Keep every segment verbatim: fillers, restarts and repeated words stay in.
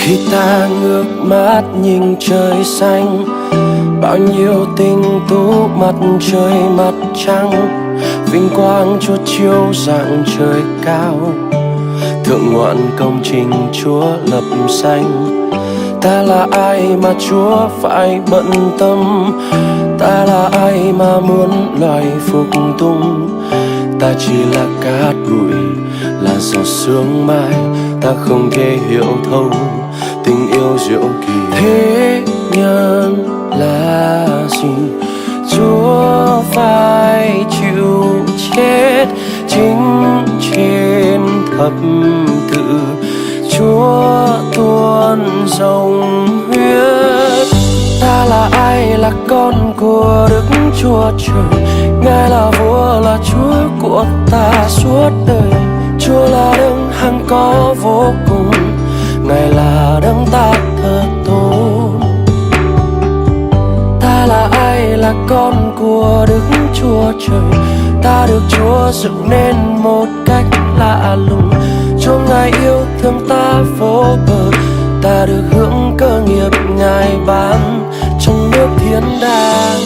Khi ta ngước mắt nhìn trời xanh, bao nhiêu tinh tú, mặt trời, mặt trăng, vinh quang Chúa chiếu rạng trời cao, thượng ngoạn công trình Chúa lập sanh. Ta là ai mà Chúa phải bận tâm? Ta là ai mà muôn loài phục tùng? Ta chỉ là cát bụi, là giọt sương mai, ta không thể hiểu thấu tình yêu diệu kỳ. Thế nhân là gì? Chúa phải chịu chết chính trên thập tự. Chúa tuôn dòng huyết. Ta là ai? Là con của Đức Chúa Trời. Ngài là Vua, là Chúa của ta suốt đời. Chúa là Đấng hằng có vô cùng. Ngài là Đấng ta thờ tôn. Ta là ai? Là con của Đức Chúa Trời. Ta được Chúa dựng nên một cách lạ lùng. Chúa Ngài yêu thương ta vô bờ. Ta được hưởng cơ nghiệp Ngài ban trong nước thiên đàng.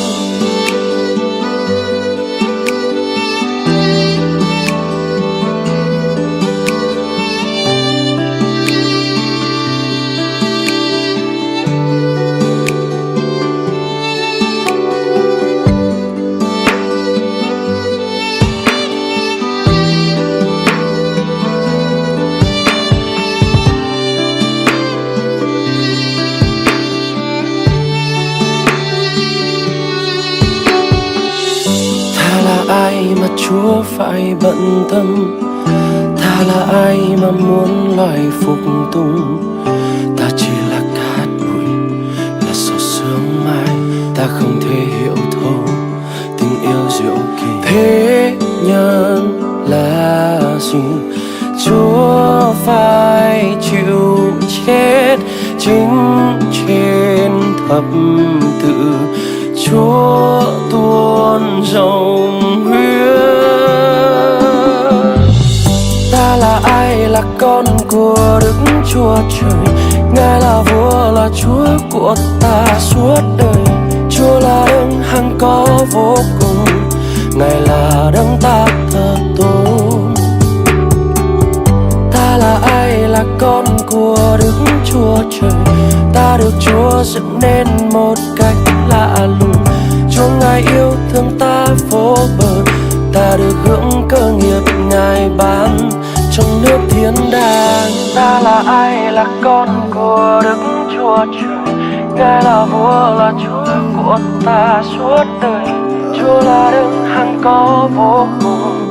Ta là ai mà Chúa phải bận tâm? Ta là ai mà muôn loài phục tùng? Ta chỉ là cát bụi, là giọt sương mai, ta không thể hiểu thấu tình yêu diệu kỳ. Thế nhân là gì? Chúa phải chịu chết chính trên thập tự. Chúa tuôn dòng huyết. Ta là ai? Là con của Đức Chúa Trời. Ngài là Vua, là Chúa của ta suốt đời. Chúa là Đấng hằng có vô cùng. Ngài là Đấng ta thờ tôn. Ta là ai? Là con của Đức Chúa Trời. Ta được Chúa dựng nên một cách lạ lùng. Chúa Ngài yêu thương ta vô bờ. Ta được hưởng cơ nghiệp Ngài ban trong nước thiên đàng. Ta là ai? Là con của Đức Chúa Trời. Ngài là Vua, là Chúa của ta suốt đời. Chúa là Đấng hằng có vô cùng.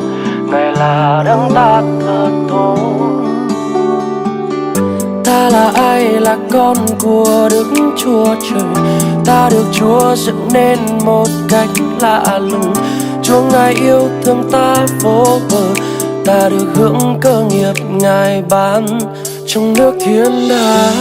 Ngài là Đấng ta thờ tôn. Ta là ai? Là con của Đức Chúa Trời. Ta được Chúa dựng nên một cách lạ lùng. Chúa Ngài yêu thương ta vô bờ. Ta được hưởng cơ nghiệp Ngài ban trong nước thiên đàng.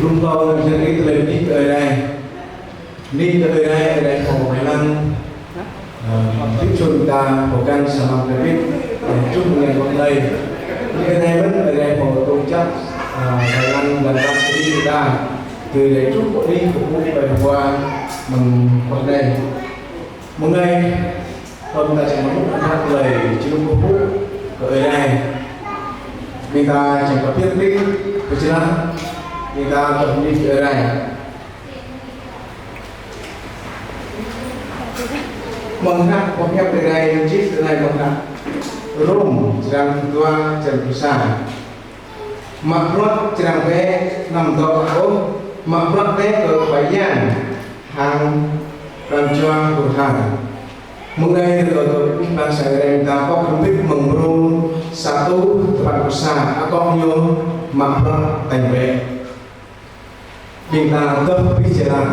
Rung kâo nao jơlan tơlơi bơni kơ Ơi Adai. Bơni kơ Ơi Adai, Ơi Adai pô hơmâo lăng, ơ, pơjing ta pơkŏn samơ̆ ta bit, ơ, čuh ngăn wơ̆t anai. Bơni kơ Ơi Adai mơ̆n, Ơi Adai pô tơčô čăp, ơ, hơmâo lăng lăn čar Sri Lanka. Tui anai truh pơ anih kơkuh ƀơi ƀing ta mơ̆ng pơ anai. Mơ̆ng anai, ƀing ta čang mơ̆ng anăp tơlơi jơnum kơkuh kơ Ơi Adai. Ƀing ta čang kơ pioh ƀing kơ jơlan, ƀing ta kơ ƀing kơ Ơi Adai. Mơ̆ng hră boh hiăp Ơi Adai čih tui anai mơ̆ng hră Rôm, črăn dua, črăn pluh sa. Mă bruă črăn bĕ, anăm dŏ ôh, mă bruă bĕ kơ Khua Yang hăng pran jua hur har. Mơ̆ng anai, tơlơi kơ ƀing sang Ơi Adai ta pŏk hrŏm hơbĭt mơ̆ng Rôm sa tơpăn pluh sa, akŏ ñu mă bruă tañ bĕ. Ƀing ta dŏ ƀơi jơlan.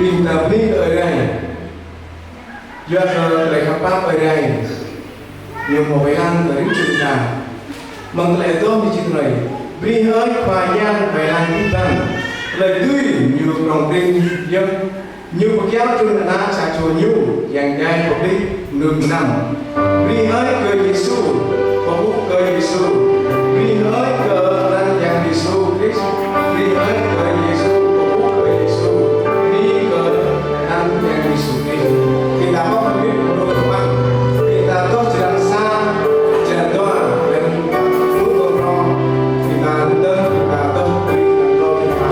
Ƀing ta bơni kơ Ơi Adai. Yua kơ tơlơi khăp pap Ơi Adai, ñu hmâo wai lăng kơ rĭm čô ta. Mơ̆ng tơlơi adoh ñu čih tui anai: Brơi hơơč Khua Yang wai lăng abih bang, tơlơi dưi ñu prŏng prin yơh. Ñu pơkiaŏ trŭn ană sa čô ñu, Yang Adai pơplih mơnuih mơnam. Brơi hơơč kơ Yêsu, pơƀuh kơ Yêsu. Brơi hơơč kơ anăn Yang Yêsu Krist. Brơi hơơč kơ Yêsu, pơƀuh kơ Yêsu. Brơi kơ anăn Yang Yêsu Krist. Ƀing ta pŏk hrŏm hơbĭt mơ̆ng rŏng rơmang. Ƀing ta dŏ jơlan sa, jơlan dua, jơlan pluh dua. Ƀing ta dŏ, ƀing ta dŏ, ƀing ta dŏ, ƀing ta.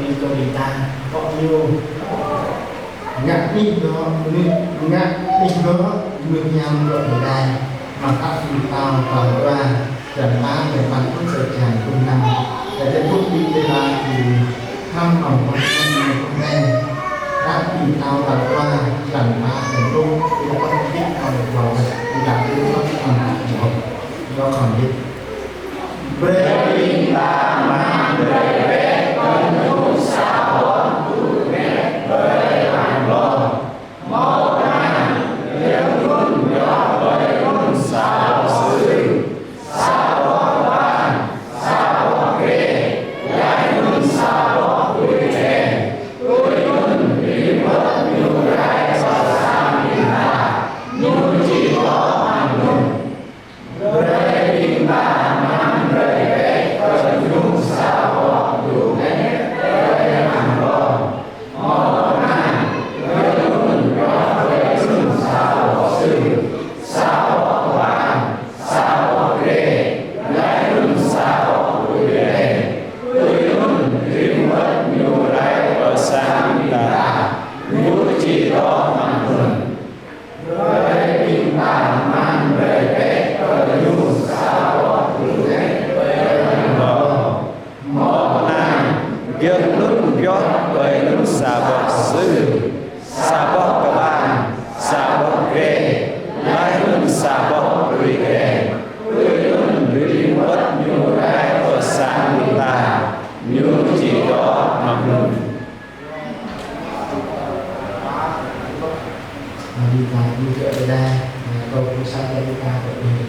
ƀing tơlơi ta, kơ ñu. Ngă anih dŏ, ngă anih dŏ, mơnuih hiam dŏ ƀơi adai. Mơ̆ng hră Ƀing Tao tal dua, črăn pă, črăn păn truh kơ črăn pluh năm. Laih dơ̆ng ƀuh ƀing tơlơi ta, ƀing hrăm mơ̆ng ƀuh ƀing tơlơi ta. Hră Ƀing Tao tal dua, črăn pă, črăn pluh, ƀing ta ƀuh ƀing tơlơi ta, ƀing ta ƀuh ƀing tơlơi ta. Dŏ khŏm hĭ. Brơi ƀing ta mă brơi bĕ kơ ñu sa boh tơlơi ƀơi lăng lŏ. Hmâo anăn, giŏng anŭn yơh brơi anŭn sa boh sui, sa boh kơƀan, sa boh grê, laih anŭn sa boh tui kren. Tui anŭn rĭm wơ̆t ñu rai pơ sang ƀing ta, ñu či dŏ amăng anŭn. Brơi ƀing ta mă brơi bĕ kơ ñu sa boh tơlơi ƀơi lăng lŏ. Hmâo anăn, giŏng anŭn yơh brơi anŭn sa boh sui, sa boh kơƀan, sa boh grê, laih anŭn sa boh tui kren. Tui anŭn rĭm wơ̆t ñu rai pơ sang ƀing ta, ñu či dŏ amăng anŭn. Brơi ƀing ta mă brơi bĕ kơ ñu sa boh tơlơi ƀơi lăng lŏ. Hmâo anăn, giŏng anŭn yơh brơi anŭn sa boh sui, sa boh kơƀan, sa boh grê, laih anŭn sa boh tui kren. Tui anŭn rĭm wơ̆t ñu rai pơ sang ƀing ta, ñu či dŏ amăng anŭn. Ƀing ta ƀuh kơ Ơi Adai, ơ, kâo ƀuh sa Ơi Adai ta kơ ƀuh.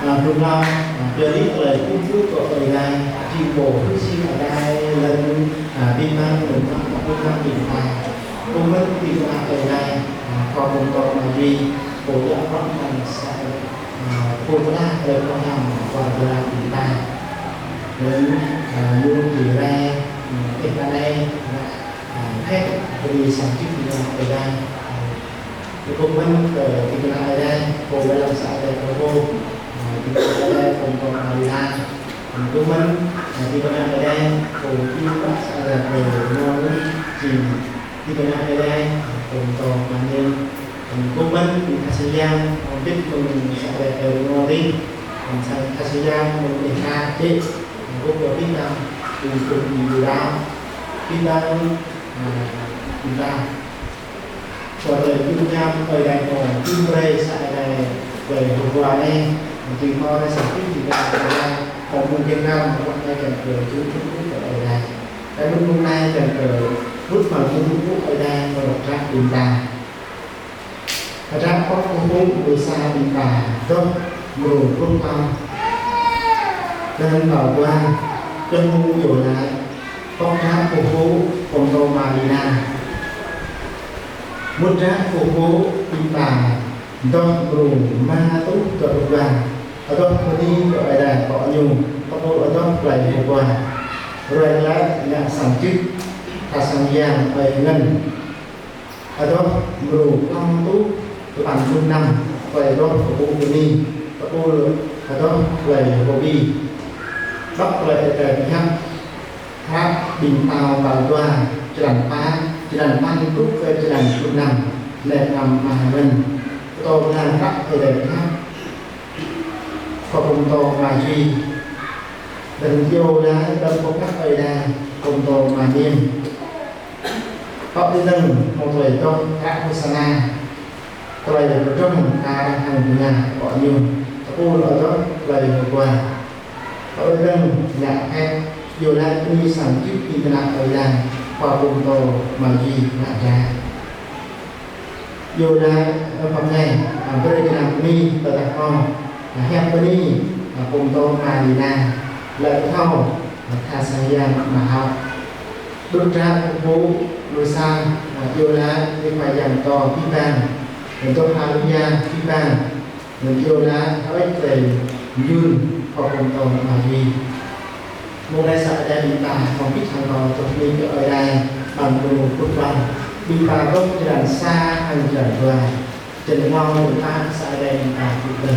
Ơ, ƀuh nao, ơ, pioh ƀing tơlơi kơkuh kơ Ơi Adai, či pô hơsĭ Ơi Adai, lơ̆m, ơ, ƀing ta, lơ̆m ta, ƀing ta, ƀing ta. Kơkuh mơ̆n ƀing ta Ơi Adai, ơ, kơ ƀing ta mă ƀuh, pô yă prŏng ta sa, ơ, pô tơdah tơlơi pơhiăp hiam, kơ ƀing ta ƀing ta. Lơ̆m, ơ, ñu či rai, ơ, ih ta anai, ơ, ơ, phĕt, bơni sang čih ƀing ta Ơi Adai. Ơ, kơkuh mơ̆n kơ ƀing ta Ơi Adai, pô ƀơi lăng sa Ơi Adai kơ pô, ơ, ƀing ta Ơi Adai, pô pô Maria. Ơ, kơkuh mơ̆n, ơ, ƀing ta Ơi Adai, pô ƀing ta sa Ơi Adai kơ pô, či Ƀing ta Ơi Adai, kơ pô mă anai, kơ pô mă ƀing tha sang yang, kơ ƀing ta sa Ơi Adai kơ pô mă anai, kơ sa-, tha sang yang, kơ ƀing ta, kơ pô ƀing ta, kơ pô ƀing ta, ƀing ta, ơ, ƀing ta. Kơ tơlơi ƀing ta Ơi Adai kơ ƀing brơi sa Ơi Adai, brơi hơguah anai, ƀing ta rai sa ƀing ƀing ta Ơi Adai, kơ ƀing ta, kơ ƀing ta, kơ ƀing ta, kơ Ơi Adai. Kơ ƀing ta, kơ ƀing ta, ƀut mă ƀing ƀing Ơi Adai, kơ ƀing ta, ƀing ta. Kơ ƀing ta, kơ ƀing ta, kơ ƀing ta, dŏ mrô pluh pă. Dơ̆ng tal dua, čơhmư̆ yua laĭ, kơ ƀing ta, kơ ƀing ta, kơ ƀing ta Maria. Mŭt ƀing ta, kơ ƀing ta, dŏ mrô rơma rơtuh dua pluh dua. Adoh bơni kơ Ơi Adai kơ ñu, tơpul adoh tơlơi hơguah. Ruai glaĭ ngă sang čih, tha sang yang ơi ngăn. Adoh mrô păn rơtuh dua pluh năm, tơlơi adoh kơ ƀing bơni, tơpul adoh tơlơi hơbi. Dŏ tơlơi Ơi Adai pơhiăp, hră Ƀing Tao tal dua, črăn pă, črăn păn truh kơ črăn pluh năm, laih anŭn mơ̆n. Pơtô blan hră Ơi Adai pơhiăp, kơ pô mơtô Mă Jui. Dơ̆ng yua laĭ, dơ̆ng pơhiăp Ơi Adai, pô mơtô Mă Niêm. Kơ ƀing dơ̆ng, hmâo tơlơi dŏ, hră Hôsana. Tơlơi pơdrŏng kar hăng bơnga kơ ñu, tơpul adoh tơlơi hơguah. Kơ ƀing dơ̆ng ngă phĕt, yua laĭ bơni sang čih ƀing ta Ơi Adai, kơ pô mơtô Mă Jui ngă dra. Yua laĭ, ơ, pơmơñai, ơ, brơi kơ ană bơni, tơdah kâo, ơ, hiăp bơni, ơ, pô mơtô Maria, laĭ thâo, ơ, tha sang yang mơhao. Dŏ rai kơ pô, lu sa, a, iâu laĭ, Ơ Khua Yang, tơlơi pơpŭ, anŭn tơlơi haleluya pơpŭ, anŭn iâu laĭ, hơơč tơlơi mơyŭn, kơ pơtô Mari. Mơ̆ng anai sa Ơi Adai ƀing ta, hăng ƀing ta, tơlơi pơpŭ kơ Ơi Adai, ƀing ta pơpŭ ƀing ta, ƀing ta dŏ črăn sa, hăng črăn dua. Črăn dua, ƀing ta, sa Ơi Adai ƀing ta pơpŭ.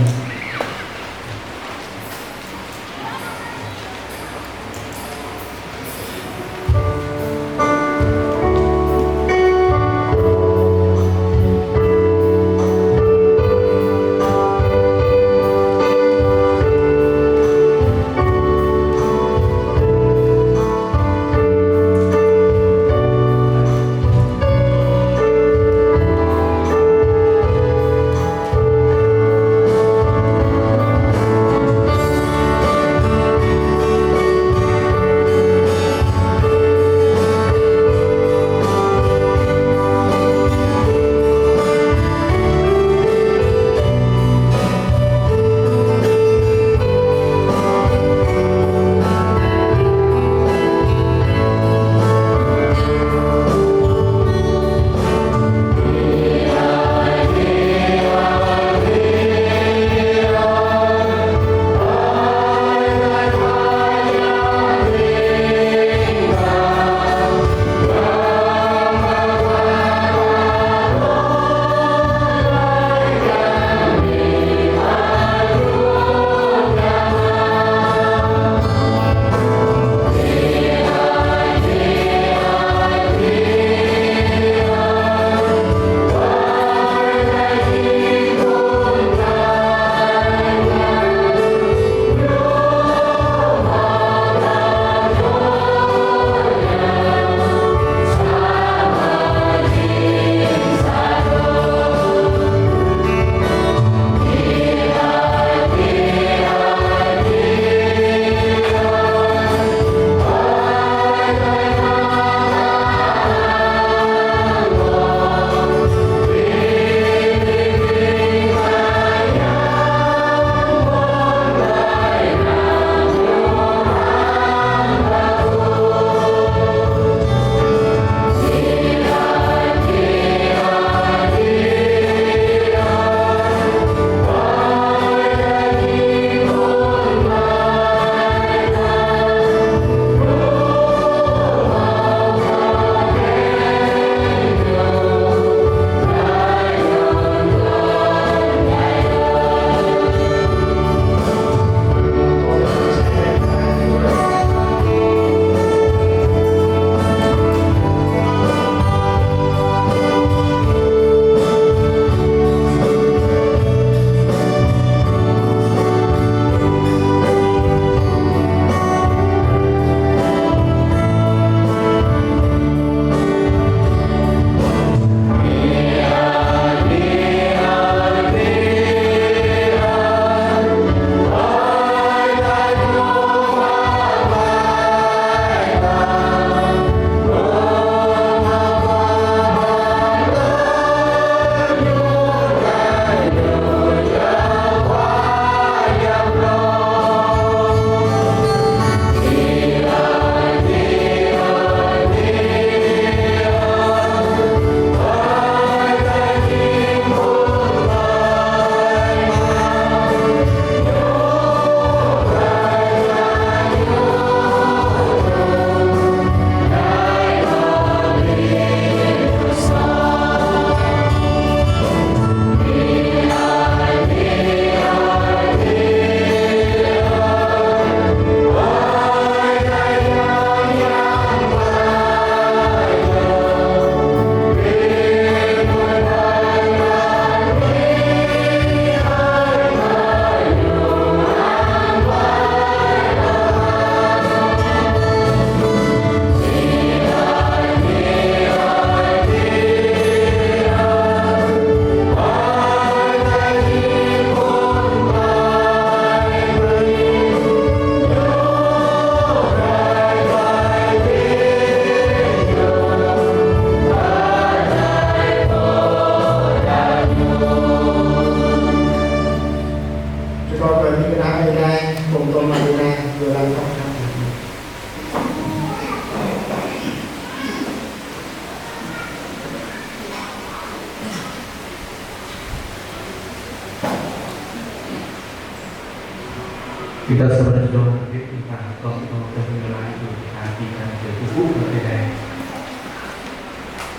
Ƀing ta sơrơngan dŏ hơbĭt ƀing ta tŏ tŏ tơlơi ñu laĭ tui ƀing ta či kăn tơgŭ tui Ơi Adai.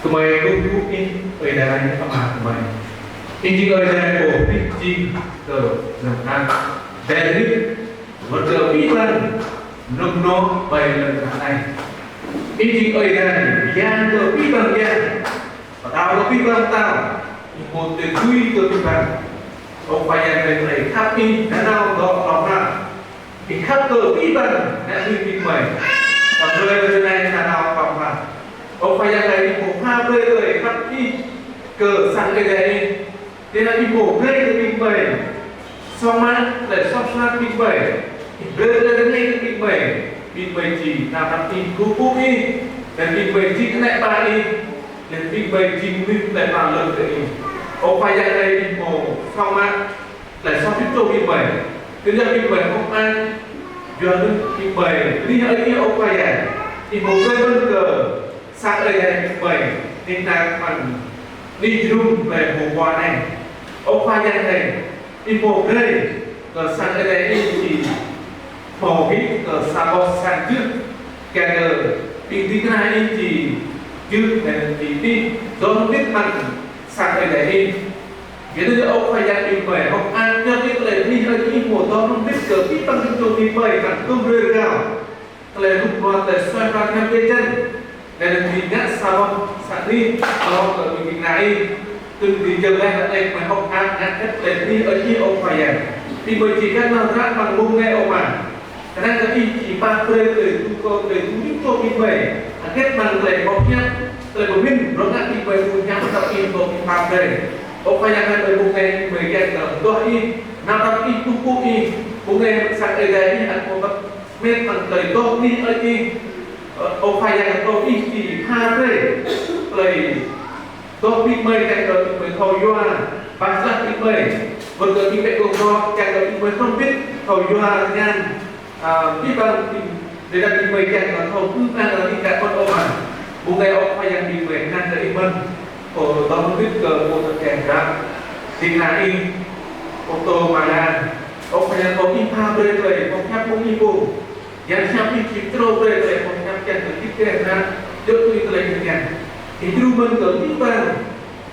Gơmơi tơgŭ tui Ơi Adai Ama gơmơi. Ih jing Ơi Adai pô hrih jing kơ lŏn tơnah, Adai hrih wơ̆t kơ abih bang mơnuih nŏ ƀơi lŏn tơnah anai. Ih jing Ơi Adai yang kơ abih bang yang, pơtao kơ abih bang pơtao, ih pô tơgui kơ abih bang. Ơ Khua Yang ơi, tơlơi khăp Ih nanao dŏ hlŏng lar. Ih khăp kơ abih bang ană mơnuih ƀing gơmơi. Kơ tơlơi tơlơi anai nanao hlŏng lar. Ơ Khua Yang ơi, Ih pô pha brơi tơlơi khăp Ih kơ sang Ơi Adai Ih. Tơdah Ih pô brơi kơ ƀing gơmơi sŏng mă, tơlơi soh sat ƀing gơmơi. Ih brơi tơlơi rơngai kơ ƀing gơmơi. Ƀing gơmơi či nao pơ Ih, kơkuh pơpŭ Ih. Laih ƀing gơmơi či kơnăl pơ Ih. Laih ƀing gơmơi či mơnuih tơlơi pha lơ̆m kơ Ih. Ơ Khua Yang ơi, Ih pô sŏng mă tơlơi soh sat čô ƀing gơmơi. Tơdah ƀing gơmơi hơ̆k mơak, yua anŭn ƀing gơmơi bơni hơơč Ih, Ơ Khua Yang. Ih pô brơi mơ̆n kơ sang Ơi Adai ƀing gơmơi, ƀing ta kơmăn ni jơnum tơlơi pơpŭ anai. Ơ Khua Yang ơi, Ih pô brơi kơ sang Ơi Adai Ih či hmâo hĭ kơ sa boh sang jưh, kiăng kơ ƀing ding kơna Ih či jưh, kiăng či ƀuh dŏ hơbĭt amăng sang Ơi Adai Ih. Yua anŭn Ơ Khua Yang, ƀing gơmơi hơ̆k mơak, yua Ih tơlơi bơni hơơč Ih pô dŏ hơbĭt kơ abih bang ding čô ƀing gơmơi amăng tơlơi rơgao. Tơlơi rŭ ruă, tơlơi suaih ruă hiam jơlan. Laih anŭn či ngă sa boh sang Ih, tơlơi kơ ƀing ding kơna Ih. Tui anŭn jơlan laih anŭn ih mơ̆ hơ̆k mơak ngă hơget tơlơi bơni hơơč Ih, Ơ Khua Yang. Ƀing gơmơi či kăn nao hră amăng mông anai, Ơ Ama. Kơnang kơ Ih či pap brơi tơlơi tŭ kơ tơlơi tŭ ƀing čô ƀing gơmơi hơget amăng tơlơi boh hiăp, tơlơi pơmĭn, rŏng ngă ƀing gơmơi ƀu hiam tơlơi Ih pô pap brơi. Ơ Khua Yang ơi, tơlơi mông anai ƀing gơmơi kiăng kơ tơlơi Ih, nao pơ Ih, kơkuh pơpŭ Ih, mông anai sang Ơi Adai Ih, ăt pơmĭn mơ̆n tơlơi dŏ bơni hơơč Ih. Ơ, Ơ Khua Yang, tơlơi Ih či pha brơi tơlơi dŏ ƀing gơmơi, kiăng kơ ƀing gơmơi thâo yua, pơslah ƀing gơmơi, wơ̆t kơ ƀing gơmơi kơkuh pơpŭ, kiăng kơ ƀing gơmơi hrŏm hơbĭt thâo yua tơngan, a, ƀing gơmơi ƀing, tơdah ƀing gơmơi kiăng kơ thâo ư ang kơ ƀing gơmơi mơ̆n, Ơ Ama. Mông anai Ơ Khua Yang, ƀing gơmơi kơnang kơ Ih mơ̆n, pô dŏ hơbĭt kơ pô tơkeng ră, ding kơna Ih, pô tơ̆ mơ̆ng lăn, Ơ Khua Yang, tơlơi Ih pha brơi tơlơi boh hiăp mơ̆ng Ih pô. Yang hiăp Ih či trô brơi tơlơi boh hiăp kiăng kơ ƀing gơmơi ră, djơ̆ tui tơlơi Ih kiăng. Ih djru mơ̆n kơ ƀing gơmơi,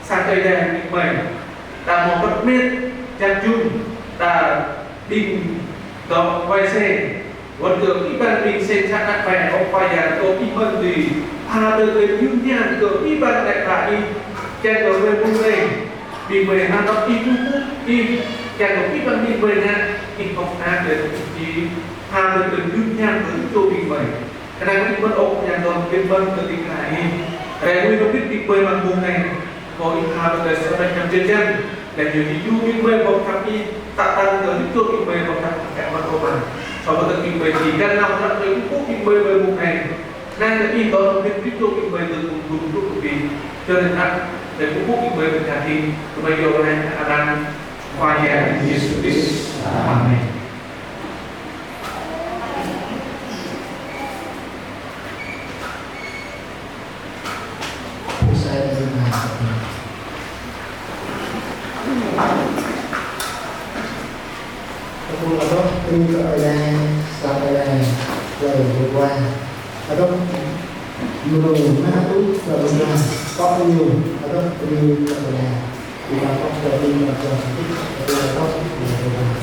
sang Ơi Adai ƀing gơmơi. Ta hmâo pơmĭn, čang jum, ta ƀing dŏ wai seng, wơ̆t kơ ƀing gơmơi ƀing seng čă nă ƀai, Ơ Khua Yang, tơlơi Ih mơ̆n či pha brơi tơlơi mơyun mơyang kơ ƀing gơmơi nao pơ Ih, kiăng kơ ƀing gơmơi mông anai, ƀing gơmơi nao pơ Ih, kơkuh pơpŭ Ih, kiăng kơ ƀing gơmơi ƀing gơmơi ngă, Ih hơ̆k mơak kơ Ih či pha brơi tơlơi mơyun mơyang kơ ding čô ƀing gơmơi. Kơnang kơ Ih mơ̆n, Ơ Khua Yang, dŏ hơbĭt mơ̆n kơ ding kơna Ih. Rai mơnuih hơbĭt ƀing gơmơi amăng mông anai, kơ Ih pha brơi tơlơi soh sat hiam jơlan, laih anŭn či djru ƀing gơmơi boh hiăp Ih, tơl tơl kơ ding čô ƀing gơmơi boh hiăp Ih kiăng mơ̆n, Ơ Ama. Samơ̆ kơ ƀing gơmơi či kăn nao hră tơlơi kơkuh pơpŭ ƀing gơmơi mông anai. Kơnang kơ Ih dŏ hơbĭt ding čô ƀing gơmơi tơl tơgŭm tơgŭm tŭ kơ Ih. Čơrơngan tơlơi kơkuh pơpŭ ƀing gơmơi pơkă Ih, gơmơi iâu laĭ amăng anăn Khua Yang Yêsu Krist. Amen. Kơkuh laih, bơni kơ Ơi Adai, sang Ơi Adai, tơlơi gơmơi. Adoh, mơnuih mă tŭ kơ Ơi Adai, kơ ñu, adoh, bơni kơ Ơi Adai. Ƀing ta kơkuh kơ ƀing ta kơkuh, kơkuh laih, kơkuh laih.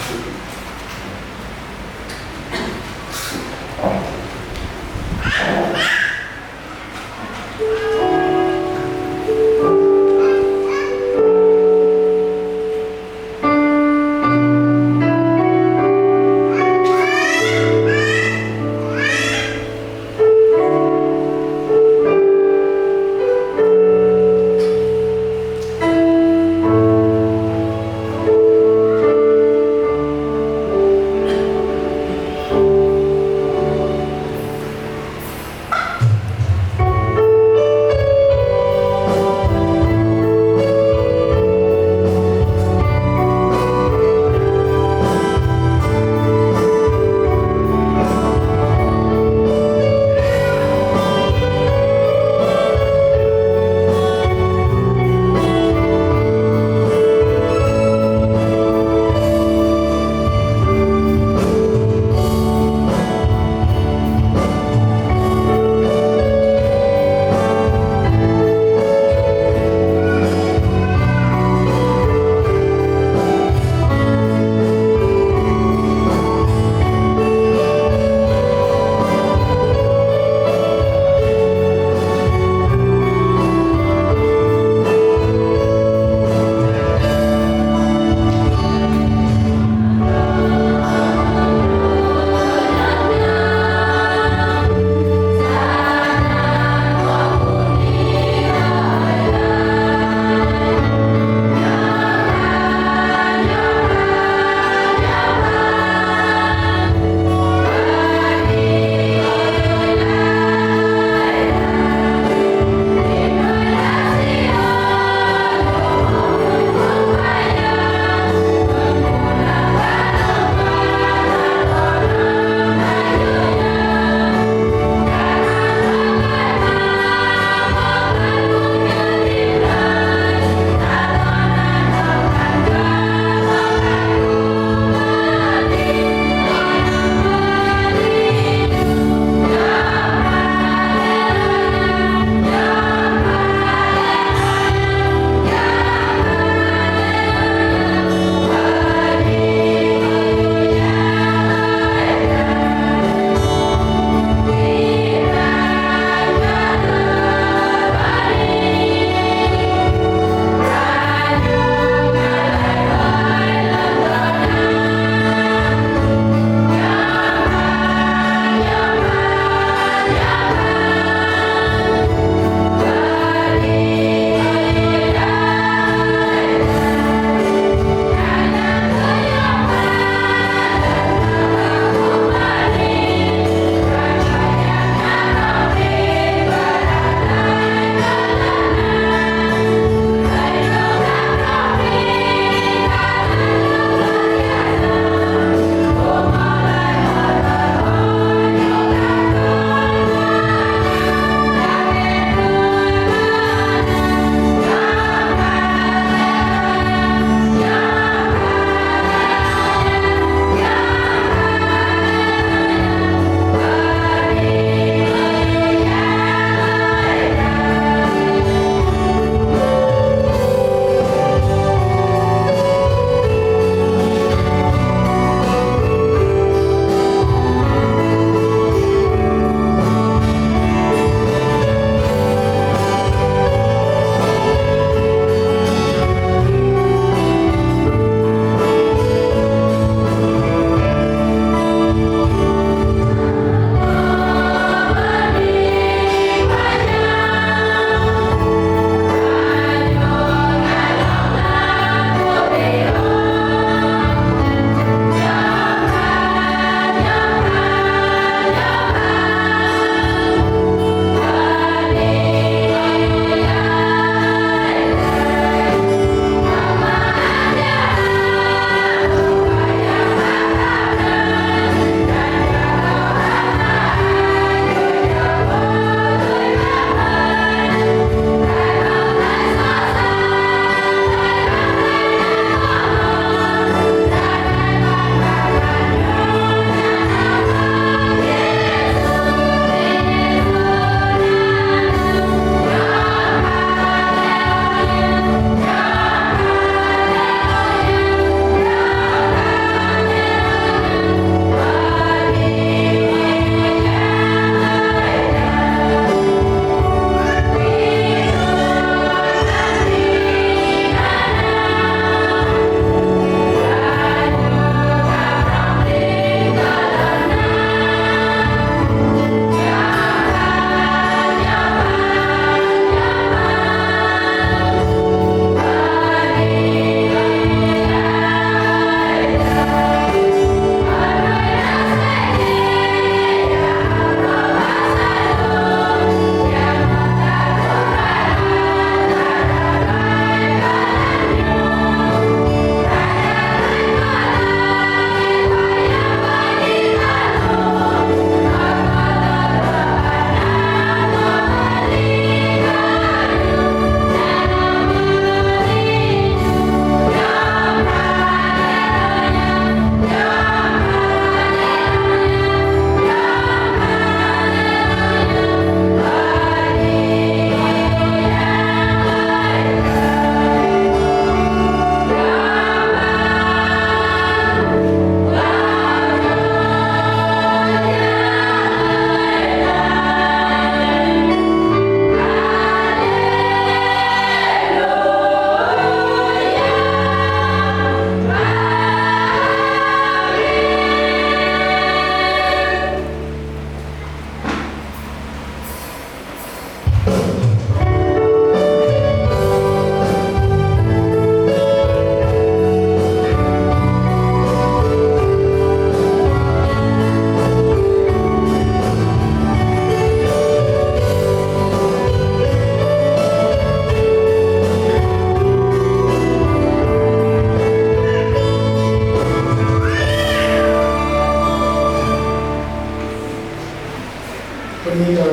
Bơni kơ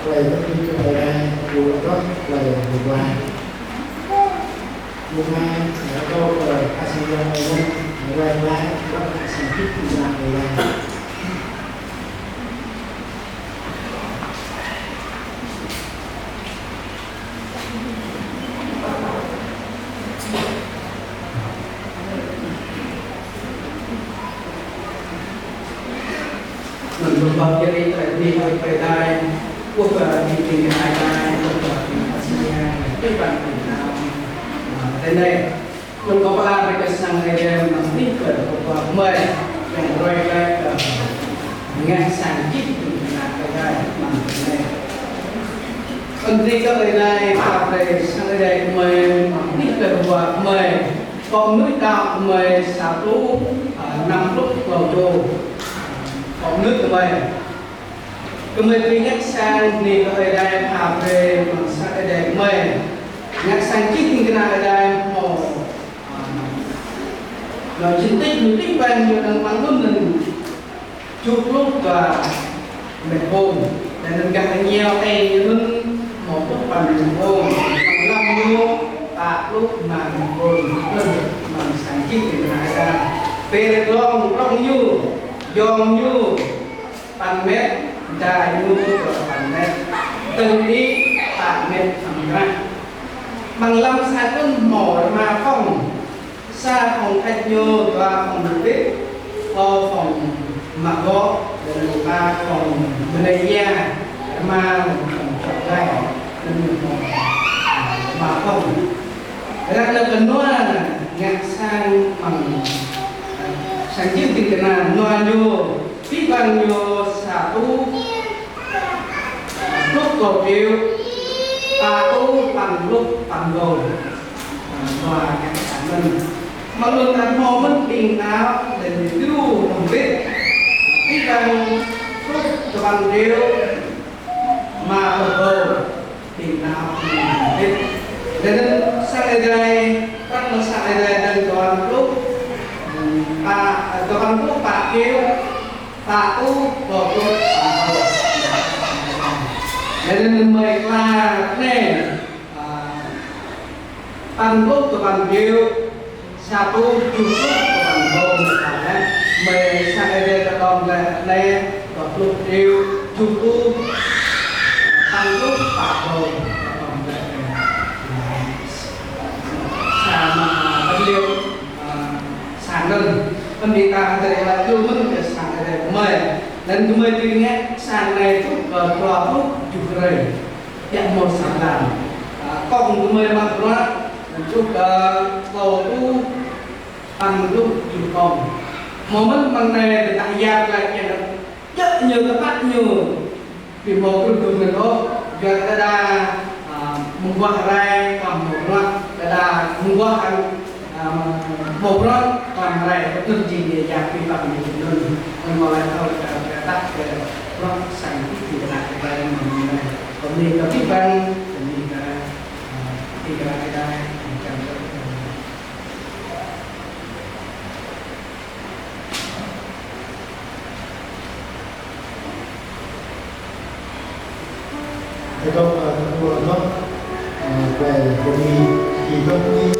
tơlơi tơpĭt kơ Ơi Adai, kơ tơlơi mơguah. Mơguah, kơ tơlơi asing yang Ơi Adai, mơguah glaĭ, kơ asing kit yang Ơi Adai. Anŭn ƀơ̆ng ƀơ̆ng jari tơlơi bơni kơ Ơi Adai, kơ ƀing ding kơna Ơi Adai, kơ ƀing asing yang, kơ ƀing ding kơna, a, tơlơi anai. Anŭn kâo pơala brơi kơ sang Ơi Adai mơ̆ng anih kơ pơpă gơmơi, yang brơi kơ, kơ ngă sang jing ding kơna Ơi Adai mơ̆ng tơlơi anai. Anŭn brơi kơ Ơi Adai, pha brơi sang Ơi Adai gơmơi mơ̆ng anih kơ pơpă gơmơi. Pô mơnuih đaŏ gơmơi sa rơtuh, a, năm pluh klâo čô. Pô mơnuih gơmơi. Gơmơi tui ngă sang bơni kơ Ơi Adai pha brơi mơ̆ng sang Ơi Adai gơmơi. Ngă sang jing ding kơna Ơi Adai hmâo, a, hmâo jing tĭt ñu tĭt ƀăng ñu đang mơ̆ng anŭn anŭn. Tơjuh pluh dua mét vuông. Laih anŭn gah rơngiao eng ñu anŭn hmâo pluh păn mét vuông. Amăng lăm ñu pă pluh rơma mét vuông. Anŭn mơ̆ng sang jing ding kơna Ơi Adai. Pơ glông, glông ñu, yong ñu păn mét, dai ñu dua păn mét. Tơ̆ng đĭ pă mét amăng krah. Amăng lăm sang anŭn hmâo rơma phòng. Sa phòng thăt ñu, dua phòng mơbĭt, klâo phòng mă gŏ, laih anŭn pă phòng bơnai ia, rơma phòng čŏk gai, anŭn ñu hmâo, a, rơma phòng. Ră anai kơ nua ngă sang mơ̆ng, a, sang jing ding kơna nua ñu, abih bang ñu sa rơtuh pluh klâo triệu, pă rơtuh păn pluh păn rơbâo. Dua ngă sang anŭn. Mơ̆ng anŭn ta hmâo mơ̆n ƀing đaŏ, laih anŭn djru hăng bit. Abih bang pluh dua păn triệu rơma pluh rơbâo ƀing đaŏ hăng bit. Laih anŭn sang Ơi Adai, prăk mơ̆ng sang Ơi Adai anŭn dua păn pluh, pă, dua păn pluh pă triệu, pă rơtuh dua pluh păn rơbâo. Laih anŭn gơmơi pla anai, a, păn pluh dua păn triệu, sa rơtuh tơjuh pluh dua păn rơbâo mét vuông. Mơi sang Ơi Adai ta đom glaĭ anai dua pluh triệu, tơjuh rơtuh păn pluh pă rơbâo ta đom glaĭ. Sa mă, a, păn triệu, a, sang anŭn. Pơmĭn ta hơdơr glaĭ tơjuh mơ̆n kơ sang Ơi Adai gơmơi. Laih anŭn gơmơi tui ngă sang anai truh kơ dua pluh tơjuh hrơi. Biă mơ̆ sa blan. A, kông gơmơi mă bruă, truh kơ klâo rơtuh păn pluh tơjuh kông. Hmâo mơ̆n amăng anai tơdah yap glaĭ kiăng djơ̆ ñu tơpă ñu. Ƀu hmâo kơnơ̆ng dơ̆ng ôh, yua kơ đơđa, a, mơguah rai, kơ hmâo bruă, đơđa mơguah hăng, a, hmâo bruă, kơ rai, kơ tơl jing yap ƀu pă ñu tơl. Anŭn mơ̆ laĭ thâo kơ, kơ tah kơ bruă sang jing ding kơna Ơi Adai mơ̆ng anai. Kơ bơni kơ abih bang, kơ bơni kơ, a, ding kơna Ơi Adai, kơ, kơ, Ơ, dŏ, ơ, dŏ, ơ, dŏ, ơ, wai, bơni, ki dŏ, ki